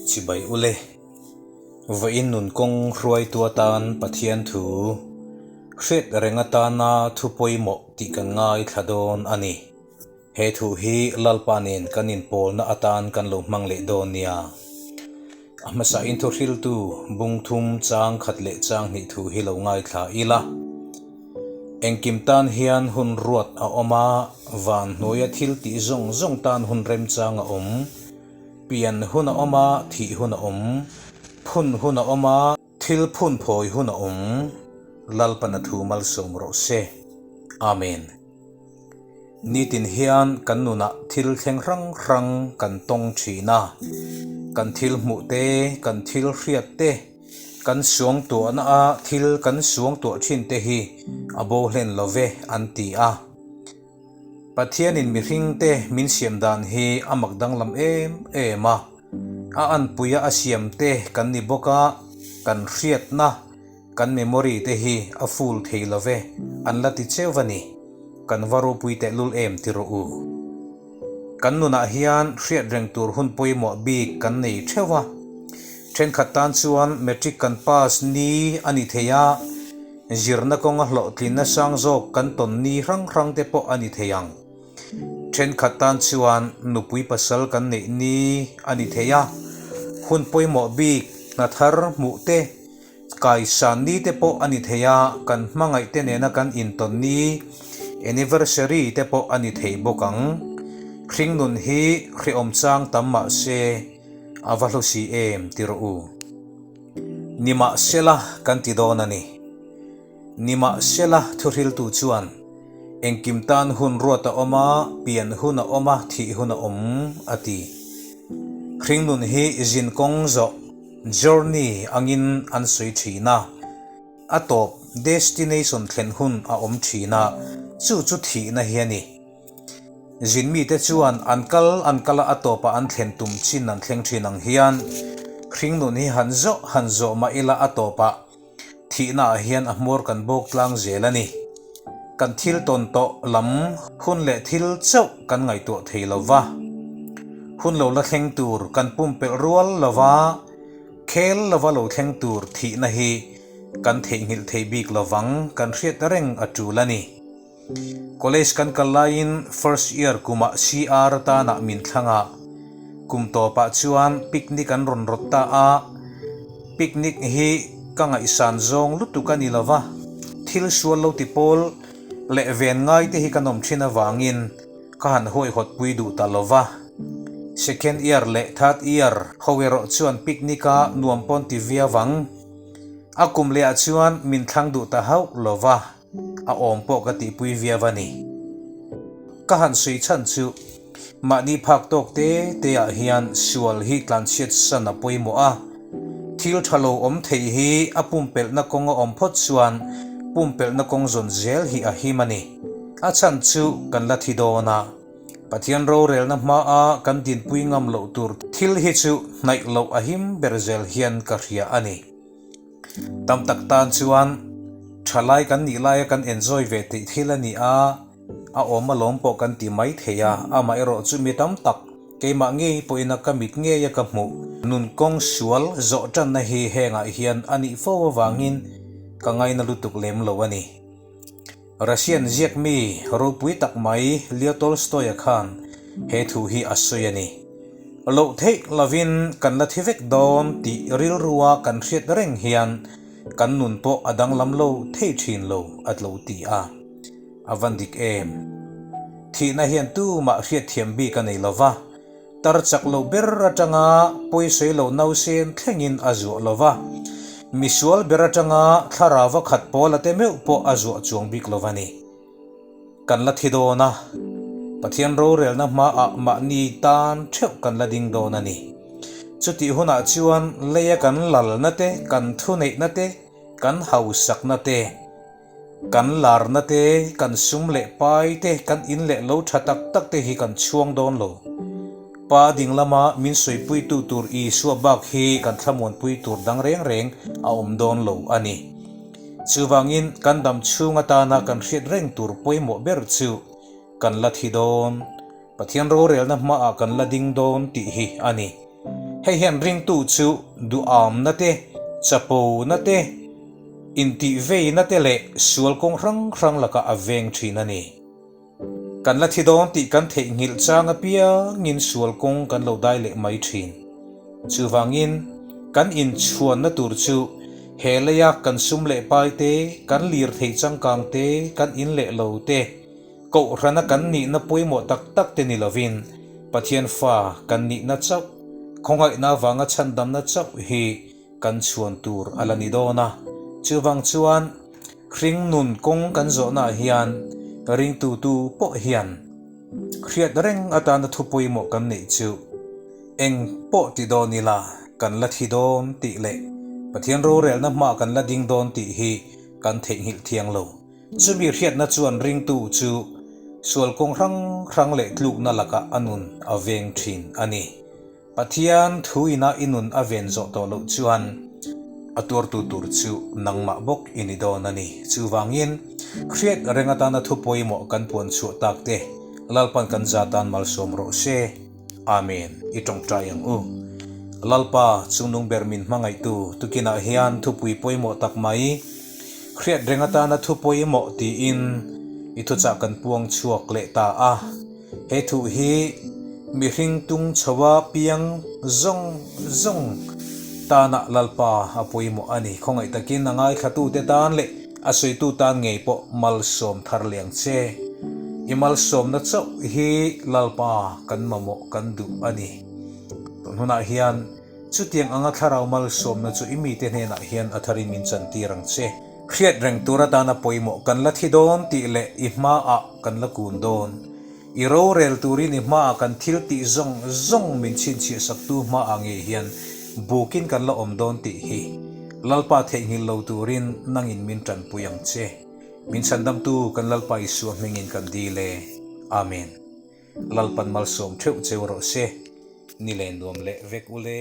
Chibai ule. Vawiin nun kawng hruaitu atan Pathian thu hriat reng atana thu pawimawh tih kan ngaithla dawn a ni. He thu hi Lalpa nen kan inpawlna atan kan lo hmang leh dawn nia. A hmasa in thuhriltu bung thum chang khat leh chang hnih thu hi lo ngaithla ila. Engkim tan hian hun ruat a awm a, van hnuaia thil tih zawng zawng tan hun remchang a awm. Pian hun a awm a, thih hun a awm. Phun hun a awm a, thil phun phawi hun a awm. Lalpana thu malsawm rawh se. Amen. Nitin hian kan nunah thil thleng hrang hrang kan tawng thin a. Kan thil hmuh te, kan thil hriat te, kan suangtuahna a thil kan suangtuah thin te hi a bo hlen lo ve an ti a. Pathianin mihringte min siam dan hi a mak danglam em em a. A anpuia a siamte kan ni bawk a, kan hriatna, Kan memory te hi a full thei lo ve, an la ti cheu va ni. Kan va ropui tehlul em ti rawh u. Kan nunah hian hriat reng tur hun pawimawh bik kan nei theuh a. Thenkhat tan chuan matric kan pass ni a ni thei a, zirna kawnga hlawhtlinna sang zawk kan tawn ni hrang hrang te pawh a ni thei ang. Thenkhat tan chuan nupui pasal kan neih ni a ni thei a, hun pawimawh bik hna thar hmuh te, Kaisan ni te pawh a ni thei a, kan hmangaih te nena kan intawn ni, anniversary, te pawh a ni thei bawk ang. Hringnun hi hrehawm chang tam mah se a va hlu si em ti rawh u. Nimahsela kan ti dawn a ni. Nimahsela thuhriltu chuan engkim tan hun ruat a awm a, pian hun a awm a, thih hun a awm a ti. Hringnun hi zinkawng zawh Journey angin an sawi thin a, a tawp destination thlen hun a awm thin a, chu chu thihna hi a ni. Zin mite chuan an kal an kal a, a tawpah an thlen tum chin an thleng thin ang hian hringnun hi han zawh han zawh mah ila a tawpah thihna ah hian a hmawr kan bawk tlang zel a ni. Kan thil tawn tawh lam hun leh thil chauh kan ngaihtuah thei lo va. Hun lo la thleng tur kan pumpelh rual lo va, khel lova lo thleng tur thihna hi kan theihnghilh thei bik lo vang kan hriat reng a tul a ni. College kan kal laiin first year kumah CR atanah min thlang a, kum tawpah chuan picnic an rawn rawt ta a, picnic hi ka ngaihsan zawng lutuk a ni lo va, thil sual lo ti pawl leh ven ngai te hi ka nawm thin avangin ka han hawihhawt pui duh ta lo va. Second year leh third year ho erawh chuan picnic a nuam pawn ti viau ang. A kum lehah chuan min thlang duh ta hauh lo va. A awm pawh ka tihpui viau a ni. Ka han sawi chhan chu mahni phak tawk te te ah hian sual hi tlanchhiat san a pawimawh a, thil tha lo awm theih hi a pumpelhna kawng a awm phawt chuan pumpelhna kawng zawn zel hi a him a ni. A chhan chu kan la thi dawn a, Pathian rorelna hmaa kan dinpui ngam loh tur thil hi chu hnaih loh a him ber zel hian ka hria a ni. Tam tak tan chuan thalai kan nih laia kan enjoy ve tih thil a ni a, a awm alawm pawh kan ti mai thei a, amaherawh chu mi tam tak keimah ngei pawhin a ka mit ngeia ka hmuh nun kawng sual zawh tanna hi hengah hian a nih fo avangin ka ngaina lutuk lem lo a ni. Russian ziak mi ropui tak mai Leo Tolstoy-a khan he thu hi a sawi a ni. Loh theih lovin kan la thi vek dawn tih rilrua kan hriat reng hian kan nun pawh a danglam lo thei thin lo a tlo ti a. A van dik em? Thihna hian tumah hriatthiam bik a nei lo va, Tar chak lo ber atanga pawisawi lo nausen thlengin a zuah lo va, misual ber atanga thlarau a khat pawl a te meuh pawh a zuah chuang bik lo va ni. Kan la thi dawn a, Pathian rorelna hmaah mahni tan theuh kan la ding dawn a ni. Chutih hunah chuan leia kan lalna te, kan thuneihna te, kan hausakna te, Kan larna te, kan sum leh pai te, kan in leh lo tha tak tak te hi kan chhuang dawn lo. Pa ding lama min sawipuitu tur Isua bak hi kan thlamuanpui tur dang reng reng a awm dawn lo a ni. Chuvangin kan dam chhung atana kan hriat reng tur pawimawh ber chu kan la thi dawn, Pathian rorelna hmaah kan la ding dawn tih hi a ni. Hei hian ringtu chu duhamna te, chapona te, intihveina te leh sual kawng hrang hrang lakah a veng thin a ni. Kan la thi dawn tih kan theihnghilh chang apiangin sual kawng kan lo dai leh mai thin. Chuvangin, kan inchhuanna tur chu he leia kan sum leh pai te, kan lirthei changkang te, kan in leh lo te, kohhrana kan nihna pawimawh tak tak te ni lovin Pathian fa kan nihna chauh, khawngaihna avanga chhandamna chauh hi kan chhuan tur a la ni dawn a. Chuvang chuan hringnun kawng kan zawhnaah hian ringtutu pawh hian hriat reng atana thu pawimawh kan neih chu eng pawh ti dawn ila kan la thi dawn tih leh Pathian rorelna hmaah kan la ding dawn tih hi kan theihnghilh thiang lo. Chumi hriatna chuan ringtu chu sual kawng hrang hrang leh tlukna lakah a nun a veng thin a ni. Pathian thu ina i nun a ven zawh tawh loh chuan a tuartu tur chu nangmah bawk i ni dawn a ni. Chuvangin, hriat reng atana thu pawimawh kan puan chhuah tak te Lalpan kan za tan malsawm rawh se. Amen. I tawngtai ang u. Lalpa, chungnung ber min hmangaihtu tukinah hian thupui pawimawh tak mai, hriat reng atana thu pawimawh tiin i thuchah kan puang chhuak leh ta a. He thuh hi mihring tung chhoa piang zawng zawng tana Lalpa a pawimawh a ni. Khawngaih takin a ngaithlatute tan leh a sawitu tan ngei pawh malsawm thar leh ang che. I malsawmna chauh hi Lalpa kan mamawh kan duh a ni. Tun hunah hian chutiang anga thlarau malsawmna chu i mite hnenah hian a tharin min chantir ang che. Hriat reng tur atana pawimawh kan la thi dawn tih leh i hmaah kan la kun dawn. I rorel turin i hmaah kan thil tih zawng zawng min chhinchhiah saktu hmaah ngei hian bukin kan la awm dawn tih hi Lalpa theihnghilh lo turin nangin min tanpui ang che. Min chhandamtu kan Lalpa Isua hmingin kan dil e. Amen. Lalpan malsawm theuh cheu rawh se. Ni len nuam leh vek ule.